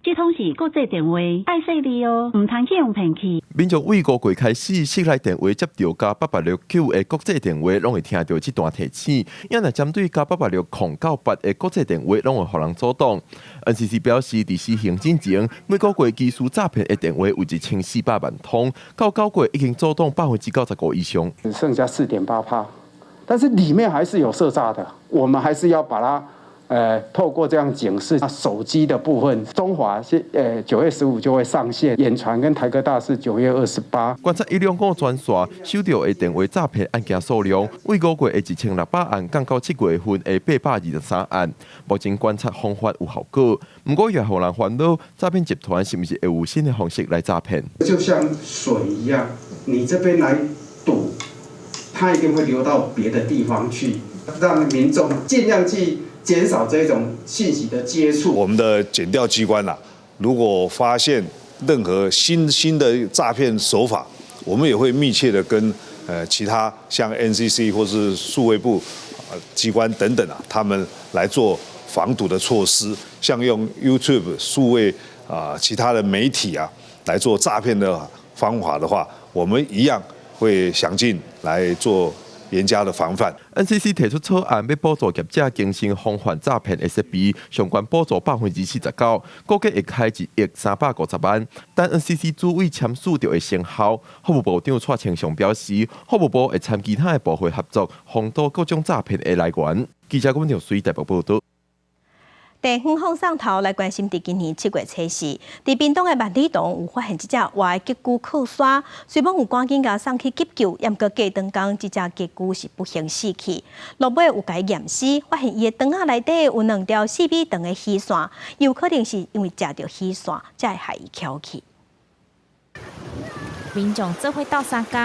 這通是國際電話，愛細膩哦，毋通去予騙去。民眾對五月開始，室內電話接著+886 9的國際電話，攏會聽著這段提醒。也若針對+886 0到8的國際電話，攏會予人阻擋。NCC 表示，佇施行進前，每個月疑似詐騙的電話有1400萬通，到9月已經阻擋95%以上，只剩下4.8%，但是裡面還是有涉詐的，我們還是要把它。透過這樣警示，手機的部分，中華是9月15就會上線，遠傳跟台哥大是9月28。觀察125專線收著的電話詐騙案件數量，對5月的1600案降到7月份的823案。目前觀察方法有效果，毋過也予人煩惱，詐騙集團是毋是會有新的方式來詐騙？就像水一樣，你這邊來堵，它一定會流到別的地方去，讓民眾盡量去減少這種信息的接觸。我們的檢調機關啊，如果發現任何新的詐騙手法，我們也會密切的跟其他像 NCC 或是數位部機關等等啊，他們來做防堵的措施，像用 YouTube 數位啊其他的媒體啊來做詐騙的方法的話，我們一樣會詳盡來做嚴加的防範。 NCC 提出草案，欲補助業者更新防範詐騙的設備，上懸補助49%，估計會開1億350萬。等 NCC 主委簽署就會生效。法務部長蔡清祥表示，法務部會參其他的部會合作，防堵各種詐騙的來源。記者阮條水台北報導。地方放送頭來關心，佇今年7月初四，佇屏東的萬里塘有發現一隻活的蠍龜靠山，雖罔有趕緊共送去急救，毋過過長工，這隻蠍龜是不幸死去。落尾有共伊驗屍，發現伊的腸仔內底有兩條4米長的魚線，有可能是因為食著魚線，才會害伊蹺去。民眾做伙鬥相共，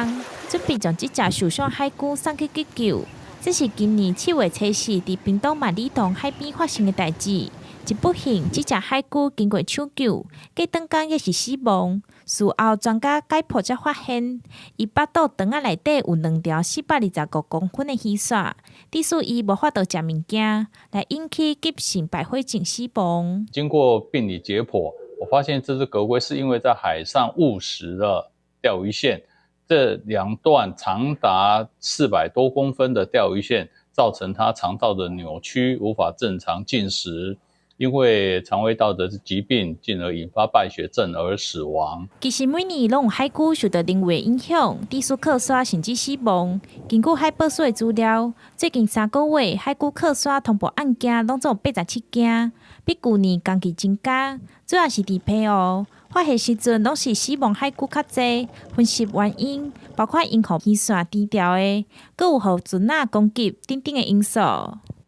準備將這隻受傷海龜送去急救。這是今年7月初四佇屏東萬里塘海邊發生的代誌。一不幸，這隻海龜經過搶救，過長工也是死亡。事後專家解剖才發現，伊腹肚腸仔內底有兩條425公分的魚線，致使伊無法度食物件，來引起急性敗血症死亡。經過病理解剖，我發現這隻革龜是因為在海上誤食了釣魚線。這兩段長達400多公分的釣魚線，造成它腸道的扭曲，無法正常進食，因為腸胃道的疾病，進而引發敗血症而死亡。其實每年攏有海龜受到人為影響，致使靠山甚至死亡。根據海保署的資料，最近3個月海龜靠山通報案件攏總有87件，比舊年同期增加，主要是佇澎湖。發現時陣攏是死亡海龜較濟，分析原因包括𪜶予魚線纏牢的，閣有予船仔攻擊等等的因素。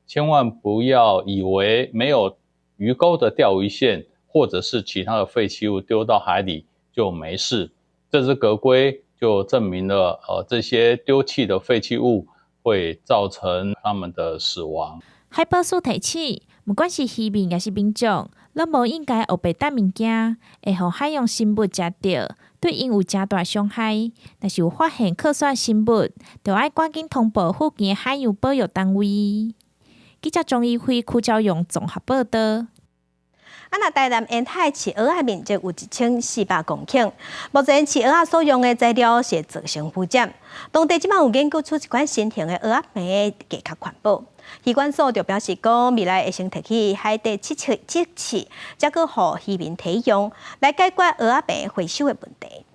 千萬不要以為沒有魚鈎的釣魚線或者是其他的廢棄物丟到海裡就沒事。這隻革龜就證明了，這些丟棄的廢棄物會造成他們的死亡。海保署提醒，毋管是漁民抑是民眾，攏無應該烏白擲物件，會予海洋生物食著，對𪜶有誠大傷害。若是有發現靠山生物，就愛趕緊通報附近的海洋保育單位。記者莊一輝、柯昭勇綜合報導。啊，若台南沿海飼蚵仔面積有1400公頃，目前飼蚵仔所用的材料是造成污染。當地這馬有研究出一款新型的蚵仔棚，會較環保。漁管所就表示講，未來會先提去海底測試測試，才閣予漁民提用，來解決蚵仔棚回收的問題。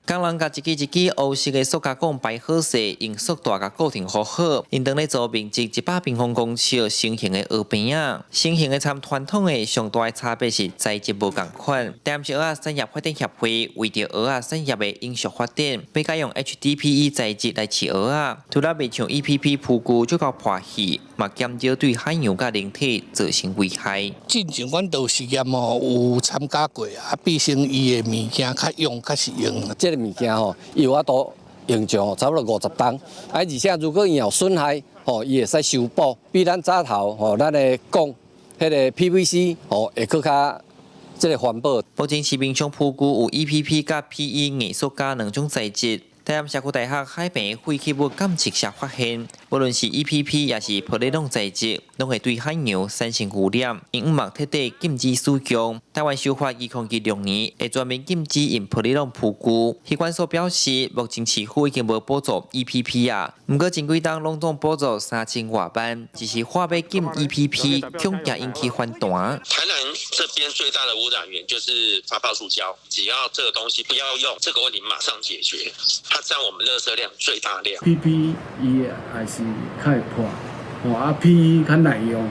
工人共一支一支烏色的塑膠管排好勢，用塑帶共固定好好。𪜶當咧做面積100平方公尺新型的蚵棚仔。新型的參傳統的上大的差別是材質無仝款。台南市蚵仔產業發展協會為著蚵仔產業的永續發展，欲改用 HDPE 材質來飼蚵仔，除了袂像 EPP 浮具這較破去，嘛減少對海洋佮人體造成危害。進前阮都實驗吼有參加過啊，變成伊的物件較用較實用。這個物件吼，伊有法度形象差不多50噸。啊，而且如果伊有損害，吼，伊會使修補，比咱早頭吼，咱的講彼个 PVC 吼，會閣較這个環保。目前市面上鋪具有 EPP 佮 PE 硬塑膠兩種材質。台南社區大學海邊廢棄物監測社發現，無論是 EPP 抑是玻璃籠材質，攏會對海洋產生污染，因此嘛徹底禁止使用。台灣修法2026年會全面禁止用玻璃籠鋪具。漁管所表示，目前市府已經無補助 EPP 啊，毋過前幾冬攏總補助3000外萬，只是話欲禁 EPP，恐驚引起反彈。台南這邊最大的污染源就是發泡塑膠，只要這個東西不要用，這個問題馬上解決。它佔我們垃圾量最大量。 PP 伊還是較會破，吼啊 PE 較耐用，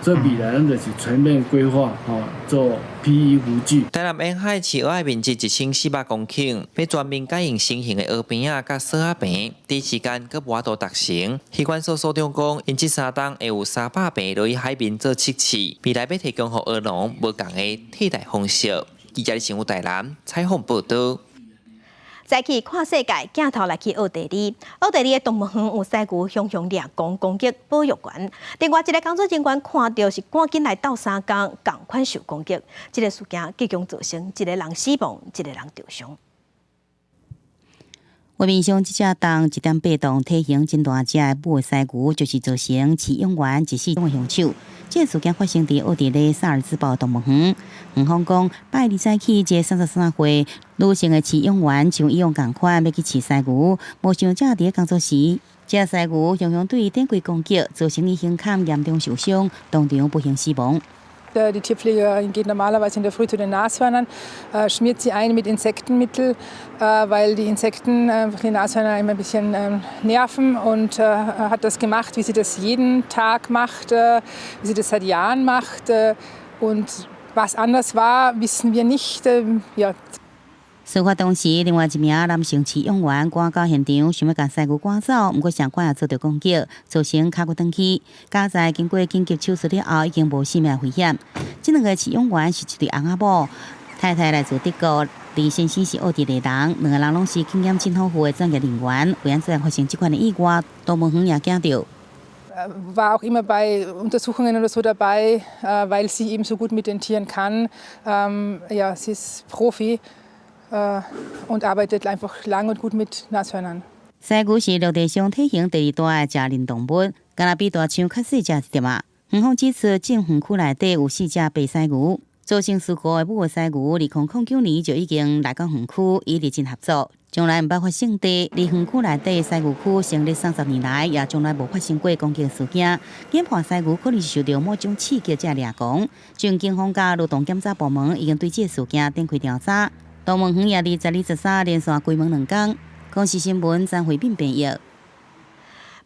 所以未來咱就是全面規劃，吼做 PE 輔具。台南沿海飼蚵仔面積1400公頃，欲全面改用新型的蚵棚仔佮索仔棚，短時間閣無法度達成。漁管所所長講，𪜶這三冬會有300棚落去海邊做測試，未來欲提供予蚵農無仝的替代方式。記者新聞台南採訪報導。再去看世界，鏡頭來去奧地利。奧地利的動物園有犀牛雄雄掠狂攻擊保育員。另外一个工作人員看著是趕緊來鬥相共，仝款受攻擊。這个事件結局造成一个人死亡，一个人受傷。畫面上這隻重1.8噸、體型真大隻的母犀牛，就是造成飼養員一死的兇手。這个事件發生佇奧地利薩爾茲堡動物園。園方講，拜二早起，這33歲女性的飼養員像以往仝款欲去飼犀牛，無想正佇工作時，這犀牛雄雄對伊展開攻擊，造成伊胸坎嚴重受傷，當場不幸死亡。 Die Tierpflegerin geht normalerweise in der Früh zu den Nashörnern, schmiert sie ein mit Insektenmittel, weil die Insekten die Nashörner immer ein bisschen nerven und hat das gemacht, wie sie das jeden Tag macht, wie sie das seit Jahren macht. Und was anders war, wissen wir nicht. Ja. 事發當時，另外一名男性飼養員趕到現場，想欲共犀牛趕走，毋過相款也遭著攻擊，造成跤骨斷去。佳哉經過緊急手術了後，已經無性命危險。這兩个飼養員是一對翁仔某，太太來自德國，而先生是奧地利人，兩个人攏是經驗真豐富的專業人員。為按怎發生這款的意外，動物園也驚著。 War auch immer bei Untersuchungen oder so dabei, weil sie eben so gut mit den Tieren kann. Ja, sie ist Profi und arbeitet einfach lang und gut mit Nashörnern. 犀牛是陸地上體型第二大的食人動物，敢若比大象較細隻一點仔。園方指出，整園區內底有四隻白犀牛。造成事故的母犀牛，2009年就已經來到園區，一直真合作，從來毋捌發生佇佇園區內底犀牛區成立30年來，也從來無發生過攻擊事件。研判犀牛可能是受著某種刺激才掠狂。郡警方佮勞動檢查部門已經對這个事件展開調查。動物園也佇12、13連續關門兩工。公視新聞張惠敏編譯。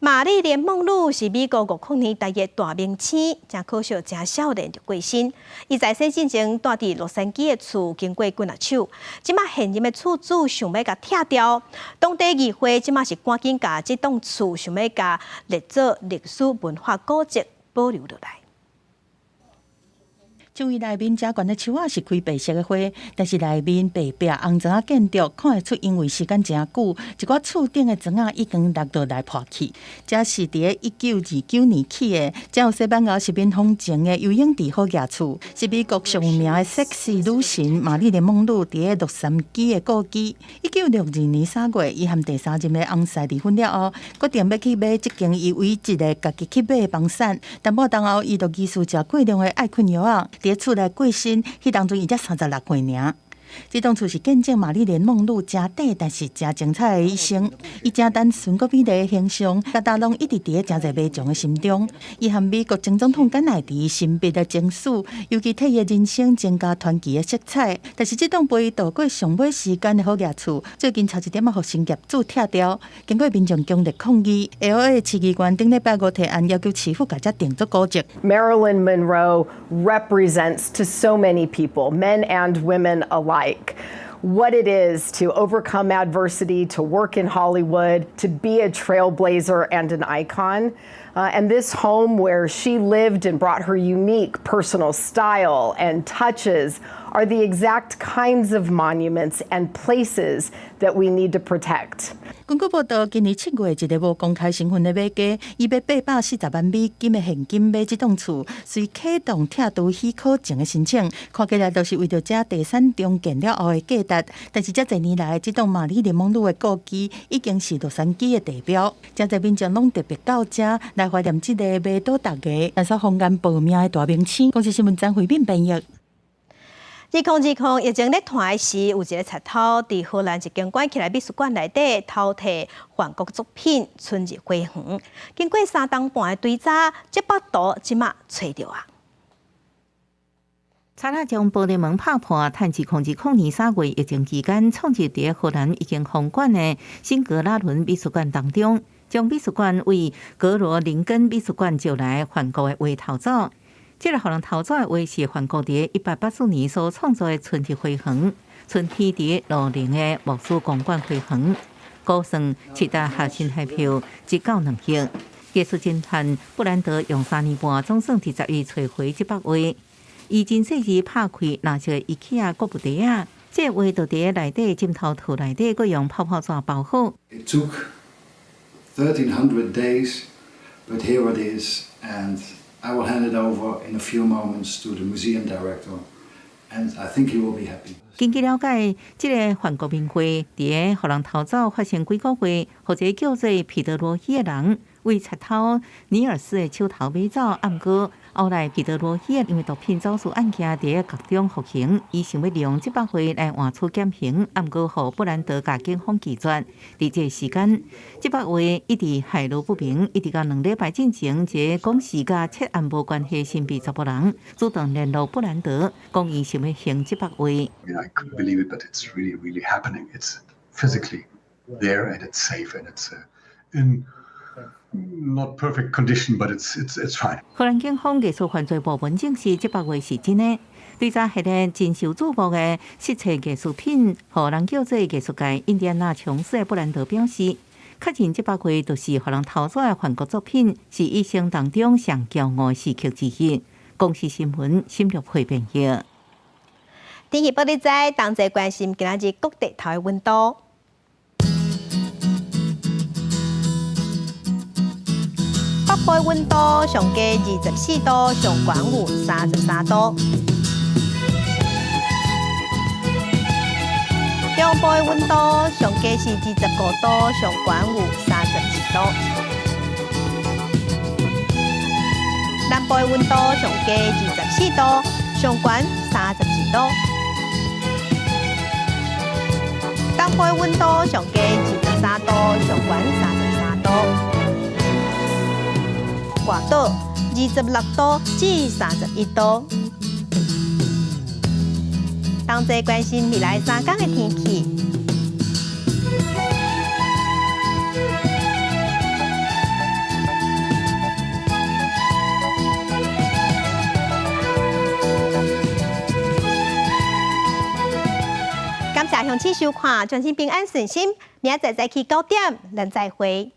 瑪麗蓮夢露是美國50年代的大明星，真可惜，誠少年就過身。伊在世進前蹛佇洛杉磯的厝經過幾若手，這馬現任的厝主想欲共拆掉，當地議會這馬是趕緊共這棟厝想欲共列做歷史文化古蹟保留落來。這位內面誠懸的樹仔是開白色的花，但是內面白壁紅磚仔建築看會出，因為時間誠久，一寡厝頂的磚仔已經落落來破去。這是佇咧1929年起的，這有西班牙殖民風情的游泳池好額厝，是美國上有名的ซ็式女神瑪麗蓮夢露佇咧洛杉磯的故居。1962年3月，伊和第三任的翁婿離婚了後，決定欲去買這間伊唯一一个家己去買的房產。淡薄仔後，伊就疑似食過量的愛困藥仔，佇厝內過身，彼當陣伊才36歲爾。這棟厝是見證瑪麗蓮夢露誠短，但是誠精彩的一生。伊誠單純閣美麗的形象，逐逐攏一直佇咧誠濟民眾的心中。伊和美國前總統甘乃迪神秘的情史，尤其替伊的人生增加傳奇的色彩。但是這棟陪伊度過上尾時間的好額厝，最近差一點仔予新業主拆掉。經過民眾強烈抗議，L.A. 市議員頂禮拜五提案要求市府共這定做古蹟。 Marilyn Monroe represents to so many people, men and women alike, what it is to overcome adversity, to work in Hollywood, to be a trailblazer and an icon. And this home where she lived and brought her unique personal style and touches are are the exact kinds of monuments and places that we need to protect. 根據報道，今年7月，一个無公開身份的買家，伊欲840萬美金的現金買這棟厝，遂啟動拆除許可證的申請，看起來就是為著這地產重建了後的價值。但是這濟年來，這棟瑪麗蓮夢露的故居已經是洛杉磯的地標，誠濟民眾攏特別到這來懷念這个迷倒大家，但是風間報名的大明星。公視新聞張惠敏編譯。2020疫情咧湠時，有一个賊偷佇荷蘭一間關起來美術館內底偷提梵谷作品春日花園，經過3冬半的追查，這幅圖這馬揣著啊！賊仔將玻璃門拍破，趁2020年3月疫情期間，闖入佇荷蘭一間封館的新格拉倫美術館當中，將美術館為格羅寧根美術館借來梵谷的畫偷走。這个予人偷走的畫是梵谷佇1884年所創作的《春日花園》，春天佇羅寧的莫斯公館花園，估算7大核心海票1到2億。藝術偵探布蘭德用3年半，總算佇10月揣回這幅畫。伊真細緻拍開藍色 IKEA 購物袋仔，這畫就佇內底枕頭套內底，閣用泡泡紙包好。 It took 1300 days, but here it is, and I will hand it over in a few moments to the museum director, and I think he will be happy. 根據了解，這个梵谷名畫佇個予人偷走發生幾個月，予一个叫做彼得羅希的人為賊偷尼爾斯的手頭買走。毋過後來彼得羅希因為毒品走私案件佇個獄中服刑，伊想欲利用這幅畫來換取減刑，毋過予布蘭德共警方拒絕。佇這个時間，這幅畫一直下落不明，一直到兩禮拜進前，一个講是佮窃案無關係神秘查埔人主動聯絡布蘭德，講伊想欲還這幅畫。 I couldn't believe it, but it's really, really happening. It's physically there and it's safe and it's in not perfect condition, but it's fine. 荷蘭警方藝術犯罪部門證實，這幅畫是真的。對這彼个真受矚目的失竊藝術品，予人叫做藝術界印第安納瓊斯的布蘭德表示，確認這幅畫就是予人偷走的梵谷作品，是一生當中上驕傲的時刻之一。公視新聞沈玉慧編譯。天氣報你知，同齊關心今仔日各地頭的溫度。北部的溫度上低24度，上懸有33度。中部的溫度上低是25度，上懸有31度。南部的溫度上低24度，上懸32度。東部的溫度上低23度，上懸33度。外島26度至31度。同齊關心未來3天的天氣。感謝鄉親收看，全心平安順心，明仔載早起9點，咱再會。